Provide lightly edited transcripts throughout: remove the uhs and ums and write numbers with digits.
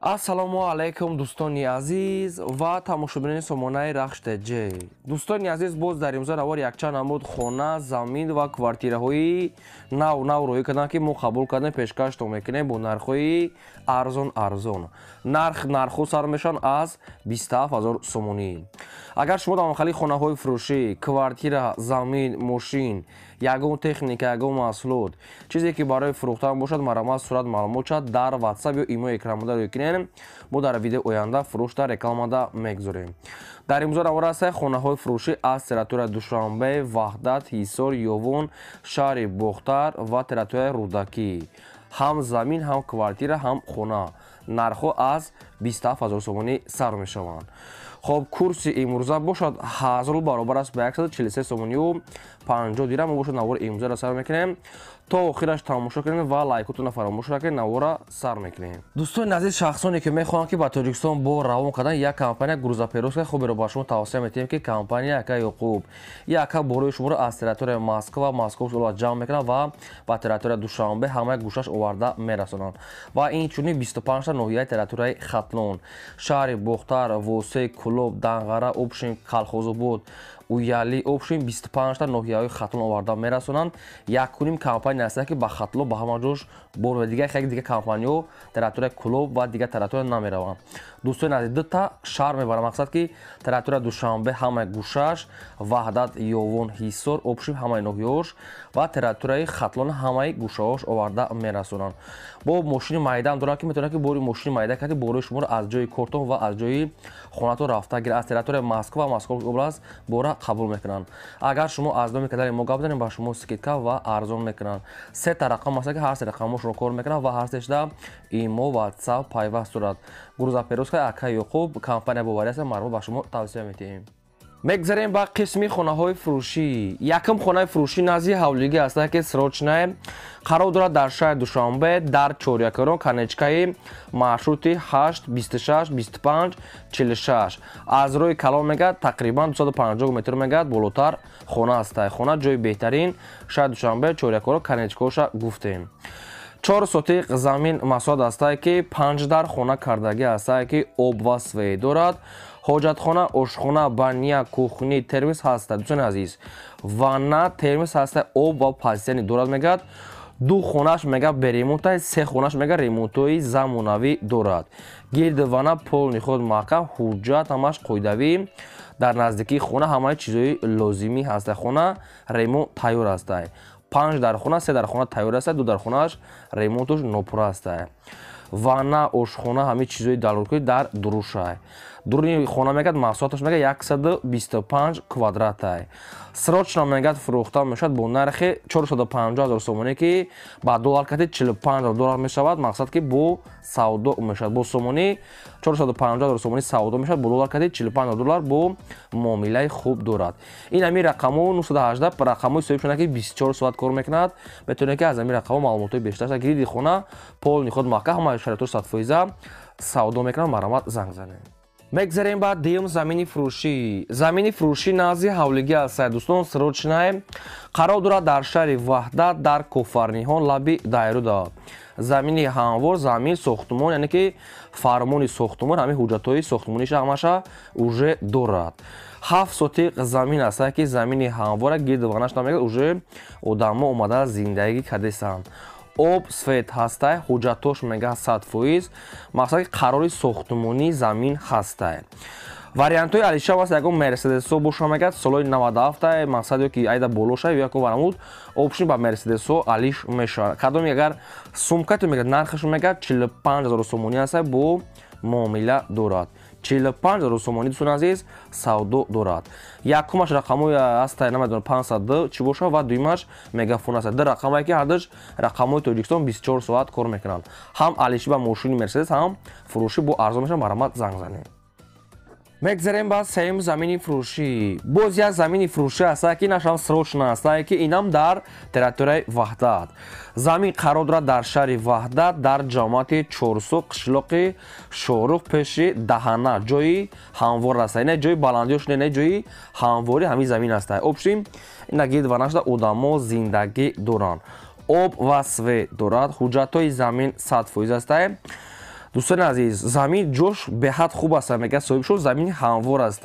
Ассалому алайкум, дӯстони азиз ва тамошобинони сомонаи Рахш ТЖ. Дӯстони азиз, боз дар имрӯза навор якчанд намуд хона, замин ва квартираҳои нав нав роҳӣ карданд, ки мо қабул кардем, пешкаштон мекунем бо нархҳои арзон арзон. Нархҳо сар мешаванд аз 27 ҳазор сомонӣ. Агар шумо дар махали хонаҳои фурӯшӣ, квартира, замин, мошин, ягон техника, ягон маҳсулот, чизе ки барои фурӯхтан бошад, марҳамат, сурат, маълумот шад дар WhatsApp ё имо экранмода рӯй кунем. Мо дар видео оянда фурӯшда рекламада мегузорем. Дар имрӯза навор ҳастанд хонаҳои фурӯшӣ аз территорияи Душанбе, Ваҳдат, Ҳисор, Ёвон, шаҳри Бохтар ва территорияи Рӯдакӣ. Ҳам замин, ҳам квартира, ҳам хона. Нархҳо аз 27 ҳазор сомонӣ сар мешаванд. Хоб, курси имрӯза бошад 1000 баробар аст ба 143 сомонию 50 дирам. Мо бошад навори имрӯзаро сар мекунем. То охираш тамошо кунед ва лайкотонро фаромӯш накунед. Навора сар мекунем. Дӯстони азиз, шахсоне ки мехоҳанд, ки ба Тоҷикистон бор равон кардан, як компания грузоперевозка хуберо ба шумо тавсия метиҳем, ки компания ака Ёқуб. Яка борои шуморо аз территорияи Москва, Московский область ҷамъ мекунад ва ба территорияи Душанбе ҳамаи гӯшаш оварда мерасонанд. Ва инчунин 25 ноҳияи территорияи Хатлон, шаҳри Бохтар, Восе, Кӯлоб, Данғара, Обшин, Калхозобод, Уяли, Обшин, 25 ноҳияҳои Хатлон оварда мерасонанд. Якуним компания ҳастанд, ки ба Хатлон ба ҳама ҷош бор ва дигар хеле дигар компаниҳо территорияи Кӯлоб ва дигар территория намераванд. Дӯстони азиз, дута шаҳр мебарам, мақсад ки территорияи Душанбе ҳамаи гӯшаш, Ваҳдат, Ёвон, Ҳисор, Обшин ҳамаи ноҳияҳош ва территорияи Хатлон ҳамаи гӯшаҳош оварда мерасонанд. Бо мошини майдаам доранд, ки метавонад, ки бори мошини майда карди борои шуморо аз ҷои кортон ва аз ҷои хонатон рафта гирад. Аз территорияи Москва ва Московский область бора қабул мекунанд. Агар шумо аз номи канали мо гап занед, ба шумо скидка ва арзон мекунанд. Се та рақам аст, ки ҳар се рақамҳошро кор мекунанд ва ҳар сешда имо, WhatsApp пайваст дорад. Грузоперевозка ака Ёқуб компания боварӣ аст, марҳамат, ба шумо тавсия метиҳем. Мегзарем ба қисми хонаҳои фурӯшӣ. Якум хонаи фурӯшӣ назди ҳавлигӣ аст, ки срочное қарор дорад дар шаҳри Душанбе, дар Чорякарон, конечкаи маршрути 8, 26, 25, 46. Аз рӯи калон мегӯяд, тақрибан 250 метр мегӯяд болотар хона аст. Хона ҷои беҳтарин, шаҳри Душанбе, Чорякарон, конечкаоша гуфтем. 4 сотиқ замин масоҳат ҳастае, ки 5 дар хона кардагӣ ҳастае, ки об ва свет дорад. Ҳоҷатхона, ошхона, баня, кухни, термос ҳаста. Дӯстони азиз, ванна, термос ҳаста, об ва полотенце дорад мегӯяд. Ду хонаш мега бе ремонтай, се хонаш мега ремонтҳои замонавӣ дорад. Гирди ванна полный худ маҳкам, ҳуҷҷат ҳамаш қоидавӣ. Дар наздикии хона ҳамаи чизҳои лозимӣ ҳаста. Хона ремонт тайёр ҳастай. 5 дар хона, се дар хона тайёр аста, ду дар хонааш ремонтуш нопурра ҳастай. Ванна, ошхона, ҳамаи чизҳои даруркӣ дар дурушай. Дуруни хона мегӯяд, масоҳаташ мегӯяд 125 квадратай. Срочно мегӯяд фурӯхта мешавад бо нархи 450 ҳазор сомонӣ, ки ба доллар кати 45 доллар мешавад. Мақсад ки бо савдо мешавад. Бо сомонӣ 450 ҳазор сомонӣ савдо мешавад, бо доллар кати 45 доллар бо муомилаи хуб дорад. Ин ҳамин рақамҳо 918 рақамҳои соҳиб шуда, ки 24 соат кор мекунад. Метавонед, ки аз ҳамин рақамҳо маълумотҳои бештар гирид. Хона полный худ маҳкам, ҳамаи шароитҳо 100% савдо мекунад. Марҳамат, занг занед. Мегзарем ба дуюм замини фурӯшӣ. Замини фурӯшӣ назди ҳавлигӣ аст, дӯстон, срочное қарор дорад дар шаҳри Ваҳдат, дар Кофарниҳон, лаби Дайруда. Замини ҳамвор, замин сохтумон, яъне ки фармони сохтумон, ҳамин ҳуҷҷатҳои сохтумониша ҳамаша уже дорад. 7 сотиқ замин аст, ки замини ҳамвора, гирди ванаш намегӯяд, уже одамо омада зиндагӣ кардесанд. Об, свет ҳастай, ҳуҷҷатҳош мега 100%, мақсад ки қарори сохтумонии замин ҳастай. Вариантҳои алишав аст, ягон Мерседесо боша мегӯяд, солҳои 97, мақсад ё ки айда болоша ё яко варамуд обшин ба Мерседесо алиш мешавад. Кадоми агар сумкате мегӯяд, нархаш мегӯяд 45 ҳазор сомонӣ ҳастай, бо муомила дорад. 45 ҳазор сомонӣ, дӯстони азиз, савдо дорад. Якумаш рақамҳои ҳастай, намедонам 502 чӣ боша, ва дуюмаш Мегафон аст. Ду рақамае, ки ҳардуш рақамҳои Тоҷикистон, 24 соат кор мекунанд. Ҳам алиши ба мошини Мерседес, ҳам фурӯшӣ бо арзон мешавад. Марҳамат, занг занед. Мегзарем ба сеюм замини фурӯшӣ. Боз як замини фурӯшӣ ҳастае, ки инашам срочно ҳастае, ки инам дар территорияи Ваҳдат. Замин қарор дорад дар шаҳри Ваҳдат, дар ҷамоати Чорсу, қишлоқи Шорух, пеши даҳана, ҷои ҳамвор аст. Ина ҷои баландиёш не, ҷои ҳамвори ҳамин замин аст. Обшим ина гирд ва нашда одамо зиндагӣ доранд. Об ва свет дорад, ҳуҷҷатҳои замин 100% астае. Дӯстони азиз, замин ҷош беҳад хуб аст, мегӯяд соҳибшон, замини ҳамвор аст.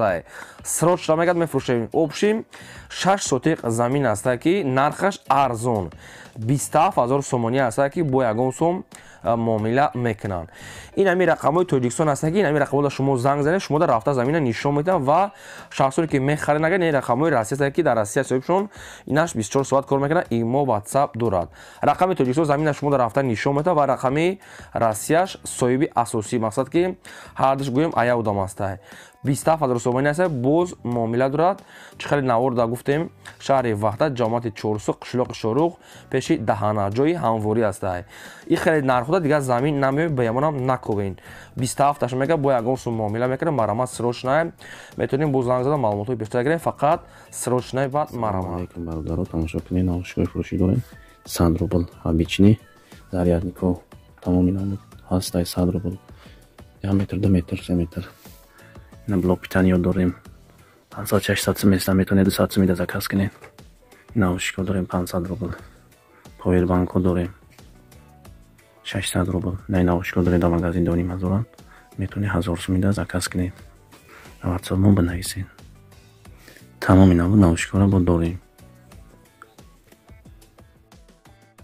Срочно мегӯяд мефурӯшем. Общим 6 сотиқ замин аст, ки нархаш арзон 27 000 сомонӣ аст, ки бо ягон сом муомила мекунанд. Ин ҳамин рақамҳои Тоҷикистон аст, ки ин ҳамин рақамҳода шумо занг занед, шумо дар рафта замина нишон медиҳам ва шахсоне ки мехаред, агар ин рақамҳои Россия аст, ки дар Россия соҳибшон инаш 24 соат кор мекунад, имо WhatsApp дорад. Рақами Тоҷикистон замина шумо дар рафта нишон медиҳад ва рақами Россияш соҳиби асосӣ, мақсад ки ҳардуш гӯем ая одам аст. 27 000 сомонӣ аст, боз муомила дорад. Чӣ хеле наворда гуфтем, шаҳри Ваҳдат, ҷамоати Чорсуқ, қишлоқи Шорух, пеши даҳана, ҷои ҳамворӣ аст. Ин хеле нархода дигар замин намеояд, ба ямонам накобен. 27-таш мега бо ягон сум муомила мекунад, марамат срочная. Метавонем боз занг зада маълумотҳои бештар гирем, фақат срочная баъд марамат. Алейкум бародаро, тамошо кунед, наушникҳои фурӯшӣ дорем. 100 рубл обычный, зарядникҳо тамоми намуд ҳаст, 100 рубл. 1 метр, 2 метр, 3 метр. Ина блок питания дорем. 500-600 сум места, метавонед 200 сум заказ кунед. Наушникҳо дорем 500 рубл. Повербанкҳо дорем 600 рубл. На наушникҳо дорем дар магазин доним ҳазоран. Метавонед 1000 сум заказ кунед. WhatsApp мо бинависед. Тамоми намуд наушникҳоро бо дорем.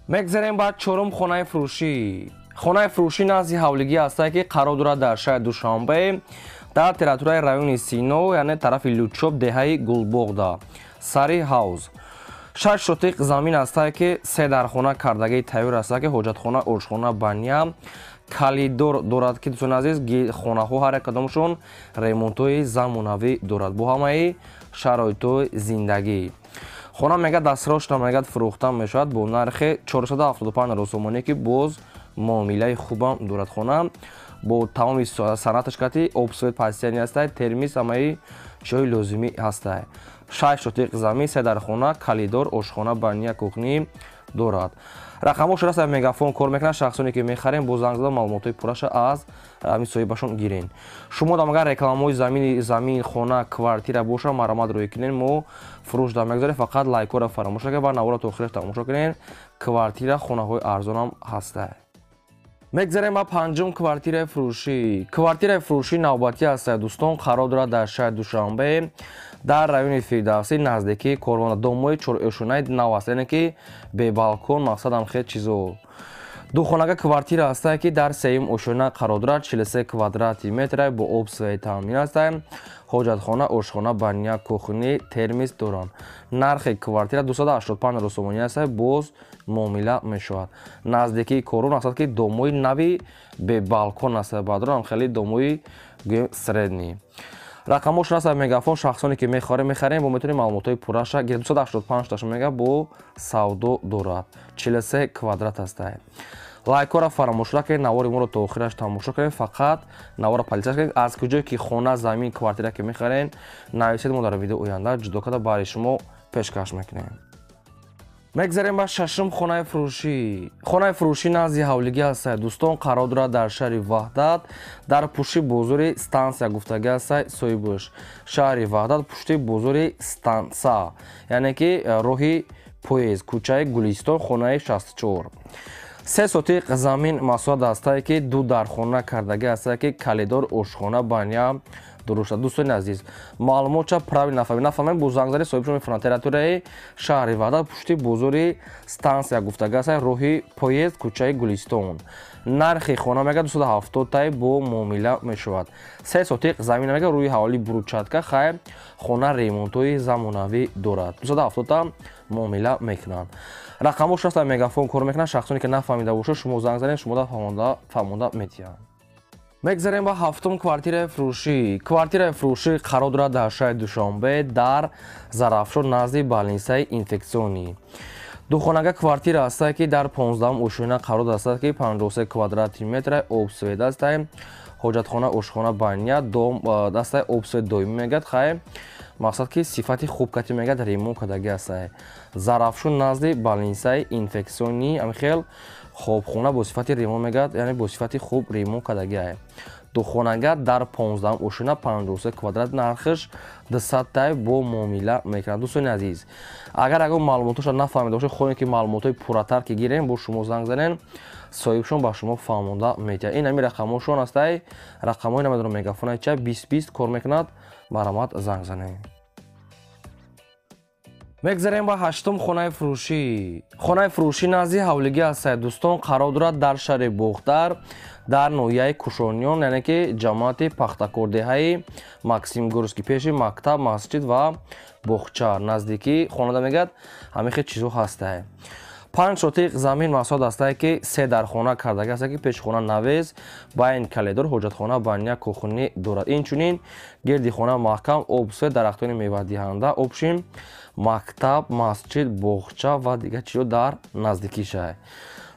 Мегзарем ба чорум хонаи фурӯшӣ. Хонаи фурӯшӣ назди ҳавлигӣ аст, ки қарор дорад дар шаҳри Душанбе, дар территорияи райони Сино, яъне тарафи Лучоб, деҳаи Гулбоғда, сари ҳавз. 6 сотиқ замин аст, ки 3 дархона кардагии тайёр аст, ки ҳоҷатхона, ошхона, баня, калидор дорад, ки дӯстони азиз, хонаҳо ҳар як кадомшон ремонтҳои замонавӣ дорад бо ҳамаи шароитҳои зиндагӣ. Хона мегӯяд дастрочно мегӯяд фурӯхта мешавад бо нархи 475 000 сомонӣ, ки боз муомилаи хубам дорад. Хона бо тамоми санъаташ кати об, свет, пастияни ҳастай, термис, ҳамаи чизҳои лозимӣ ҳастай. 6 сотиқ замин, 3 дархона, калидор, ошхона, баня, кухни дорад. Рақамҳо шудаст, мегафон кор мекунад. Шахсоне ки мехарем, бо занг зада маълумотҳои пурраша аз ҳамин соҳибашон гирен. Шумо дам агар рекламаҳои замин, хона, квартира боша, марамат рӯй кунен, мо фурӯш дар мегузорем. Фақат лайкҳоро фаромӯш накунед ва наворро то охираш тамошо кунед. Квартира, хонаҳои арзонам ҳастай. Мегзарем ба панҷум квартираи фурӯшӣ. Квартираи фурӯшӣ навбатӣ аст, дӯстон, қарор дорад дар шаҳри Душанбе, дар райони Фирдавсӣ, наздикии корвона, домои чорӯшонаи нав аст, яъне ки бебалкон, мақсадам хел чизо. Духонага квартира аст, ки дар сеюм ошёна қарор дорад, 43 квадрати метр, бо об, свет таъмин аст. Ҳоҷатхона, ошхона, баня, кухни, термис доранд. Нархи квартира 285 000 сомонӣ аст, боз муомила мешавад. Наздикии корон аст, ки домои нави бебалкон аст, баъдорам хеле домои гӯем средний. Рақамҳо шудаст, мегафон, шахсоне ки мехоҳем мехарем, бо метавонем маълумотҳои пурраша гирем. 285 таш мега бо савдо дорад. 43 квадрат аст. Лайкҳоро фаромӯш накунед, навори моро то охираш тамошо кунед, фақат наворро подписаться кунед. Аз куҷое ки хона, замин, квартира ки мехаред, нависед, мо дар видео оянда ҷудо карда барои шумо пешкаш мекунем. Мегзарем ба шашум хонаи фурӯшӣ. Хонаи фурӯшӣ назди ҳавлигӣ аст, дӯстон, қарор дорад дар шаҳри Ваҳдат, дар пушти бозори стансия гуфтагӣ аст соҳибаш. Шаҳри Ваҳдат, пушти бозори станса, яъне ки роҳи поезд, кӯчаи Гулистон, хонаи 64. 3 сотиқ замин масоҳат ҳастае, ки 2 дархона кардагӣ ҳастае, ки калидор, ошхона, баня дурушта. Дӯстони азиз, маълумотча правил нафаҳмед, нафаҳмед, бо зангзани соҳибшон мефурӯшанд. Территорияи шаҳри Ваҳдат, пушти бозори стансия гуфтагӣ аст, роҳи поезд, кӯчаи Гулистон. Нархи хона мега 270 тай бо муомила мешавад. 3 сотиқ замин мега рӯи ҳавлии брусчатка, хайр, хона ремонтҳои замонавӣ дорад. 270 та муомила мекунанд. Рақамҳо шудаст, мегафон кор мекунад. Шахсоне ки нафаҳмида бошад, шумо занг занед, шумо фаҳмонда метиҳанд. Мегзарем ба ҳафтум квартираи фурӯшӣ. Квартираи фурӯшӣ қарор дорад дар шаҳри Душанбе, дар Зарафшон, назди больницаи инфексионӣ. Духонага квартира аст, ки дар 15-ум ошёна қарор аст, ки 53 квадрати метр, об, свет аст, ҳоҷатхона, ошхона, баня, дом аст, об, свет доимӣ мегӯяд, хайр, мақсад ки сифати хуб кати мегӯяд, ремонт кардагӣ аст. Зарафшон, назди больницаи инфексионӣ, ҳамин хел Хобхона бо сифати ремонт мегӯяд, яъне бо сифати хуб ремонт кардагиае. Духонага дар 15 ошина 53 квадрат, нархаш 200 тай бо муомила мекунад. Дӯстони азиз, агар ягон маълумотоша нафаҳмида бошед, хоҳем ки маълумотҳои пурратар ки гирем, бо шумо занг занен, соҳибшон ба шумо фаҳмонда метиҳад. Ин ҳами рақамҳошон ҳастай, рақамҳои намедонам мегафонаи ча 20-20 кор мекунад, марҳамат занг занед. Мегзарем ба ҳаштум хонаи фурӯшӣ. Хонаи фурӯшӣ назди ҳавлигӣ ҳастад, дӯстон, қарор дорад дар шаҳри Бохтар, дар ноҳияи Кушониён, яъне ки ҷамоати Пахтакордеҳаи Максимгорский, пеши мактаб, масҷид ва боғча наздикӣ хонада мегӯяд, ҳамин хел чизҳо ҳастад. 5 сотиқ замин масоҳат ҳастае ки 3 дархона кардаги ҳастае ки пеши хона навез, байн калидор, ҳоҷатхона, баня, кухни дорад. Инчунин гирди хона маҳкам, об, свет, дарахтони мевадиҳанда, обшин, мактаб, масҷид, боғча ва дигар чизҳо дар наздикишай.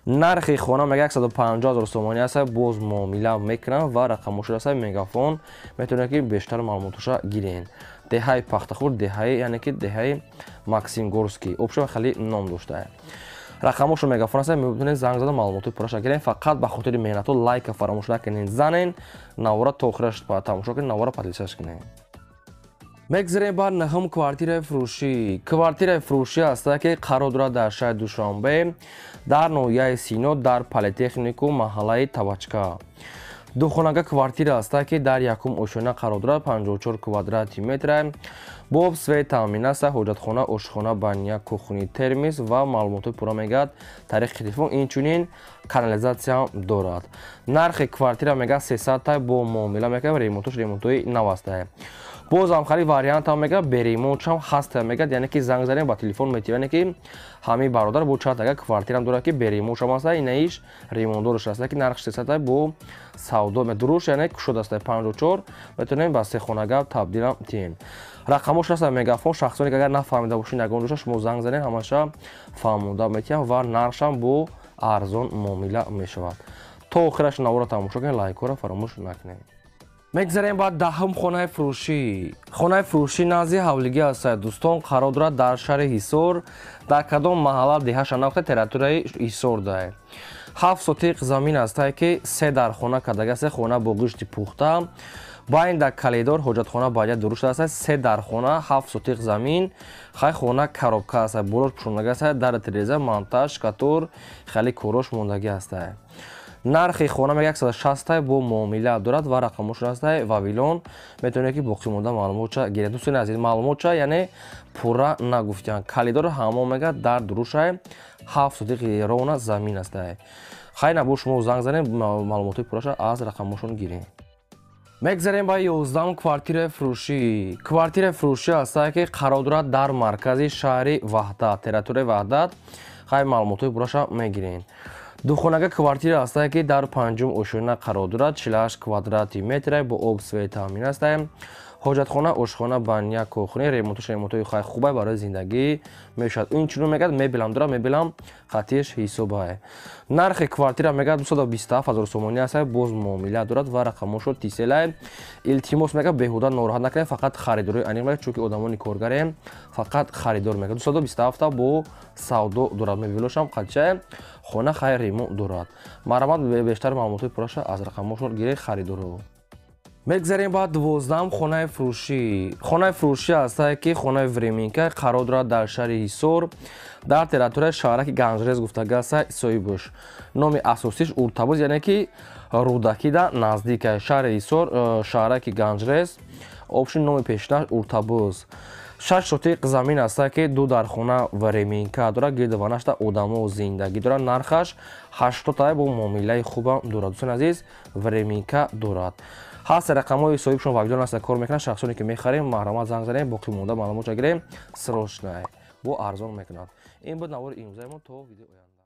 Нархи хона мега 150 000 сомонӣ аст, боз муомила мекунанд ва рақамҳошо аст мегафон, метавонед ки бештар маълумотоша гирен. Деҳаи Пахтахур, деҳаи яъне ки деҳаи Максимгорский, обшин хеле ном доштае. Рақамҳошо мегафон аст, метавонед занг зада маълумотҳои пурраша гирен. Фақат ба хотири меҳнатҳо лайка фаромӯш накунед, занен, навора то охираш тамошо кунед, навора поделиться кунед. Мегзарем ба нӯҳум квартираи фурӯшӣ. Квартираи фурӯшӣ ҳастае ки қарор дорад дар шаҳри Душанбе, дар ноҳияи Сино, дар политехнику маҳаллаи Тавачка. Духонага квартира ҳастае ки дар якум ошёна қарор дорад, 54 квадрати метра, бо свет таъмин аст, ҳоҷатхона, ошхона, баня, кухни, термис ва маълумотҳои пурра мегӯяд тариқи телефон, инчунин канализатсия дорад. Нархи квартира мегӯяд 300 тай бо муомила мекунад, ремонтош ремонтҳои нав ҳастае. Боз ҳам хеле вариант ҳам мегӯяд, беремонтшам ҳаст мегӯяд, яъне ки занг занем ба телефон метиҳад, яъне ки ҳамин бародар бо чанд ага квартираам дорад ки беремонтшам ҳаст, инаиш ремонтдораш ҳаст, ки нархш 300 тай бо савдо дуруш, яъне кушод аст 54, метавонем ба сехонага табдилам тиҳем. Рақамҳош ҳаст мегафон, шахсоне ки агар нафаҳмида бошед ягон ҷоша, шумо занг занед, ҳамаша фаҳмонда метиҳам ва нархшам бо арзон муомила мешавад. То охираш навора тамошо кунед, лайкҳоро фаромӯш накунед. Мегзарем ба даҳум хонаи фурӯшӣ. Хонаи фурӯшӣ назди ҳавлигӣ ҳастад, дӯстон, қарор дорад дар шаҳри Ҳисор, дар кадом маҳалла деҳаша нагуфта, территорияи Ҳисор дае. 7 сотиқ замин ҳастае ки 3 дархона кардаги аст, хона бо гӯшти пухта, байн дар калидор, ҳоҷатхона, баня дурушт аст, 3 дархона, 7 сотиқ замин, хай хона коробка аст, болош пӯшондаги аст, дар тереза, монтаж, шкатур, хеле корош мондагӣ ҳастае. Нархи хона мега 160 тай бо муомила дорад ва рақамҳошон ҳастае Вавилон, метавонед ки боқӣ монда маълумотча гиред. Дӯстони азиз, маълумотча яъне пурра нагуфтианд. Калидор ҳамон мега дар дурушай 7 сотиқи ровна замин ҳастае. Хайр набо шумо занг занед, маълумотҳои пурраша аз рақамҳошон гиред. Мегзарем ба 11 квартираи фурӯшӣ. Квартираи фурӯшӣ ҳастае ки қарор дорад дар маркази шаҳри Ваҳдат, территорияи Ваҳдат. Хайр маълумотҳои пурраша мегиред. Духонага квартира ҳастае ки дар панҷум ошёна қарор дорад, 48 квадрати метра, бо об свет таъмин ҳастае. Ҳоҷатхона, ошхона, баня, кухни, ремонтош ремонтҳои хай хубай барои зиндагӣ мешавад. Инчунин мегӯяд мебелам дорад, мебелам хатиш ҳисобае. Нархи квартира мегӯяд 227 000 сомонӣ аст, боз муомила дорад ва рақамҳошо тиселай. Илтимос мегӯяд беҳуда нороҳат накунед, фақат харидории аниқ мегӯяд, чунки одамони коргарем фақат харидор мегӯяд. 227 бо савдо дорад, мебелошам қадчае, хона хай ремонт дорад. Марҳамат бештар маълумотҳои пурраша аз рақамҳошон гиред харидоро. Мегзарем ба 12 хонаи фурӯшӣ. Хонаи фурӯшӣ ҳастае ки хонаи временка қарор дорад дар шаҳри Ҳисор, дар территорияи шаҳраки Ганҷрез гуфтага аст соҳибаш. Номи асосиш Уртабоз, яъне ки Рӯдакида наздика шаҳри Ҳисор, шаҳраки Ганҷрез, обшин номи пешинаш Уртабоз. 6 сотиқ замин ҳастае ки 2 дархона временка дорад, гирду ванашта одамо зиндагӣ дорад. Нархаш 80 тай бо муомилаи хубам дорад. Дӯстони азиз, временка дорад. Ҳаст рақамҳои соҳибшон Вавилон ҳаста кор мекунанд. Шахсоне ки мехарем, марҳамат занг занем, боқӣ монда маълумотша гирем, срочно бо арзон мекунад. Ин буд навори имрӯзаи мо, то видео оянда.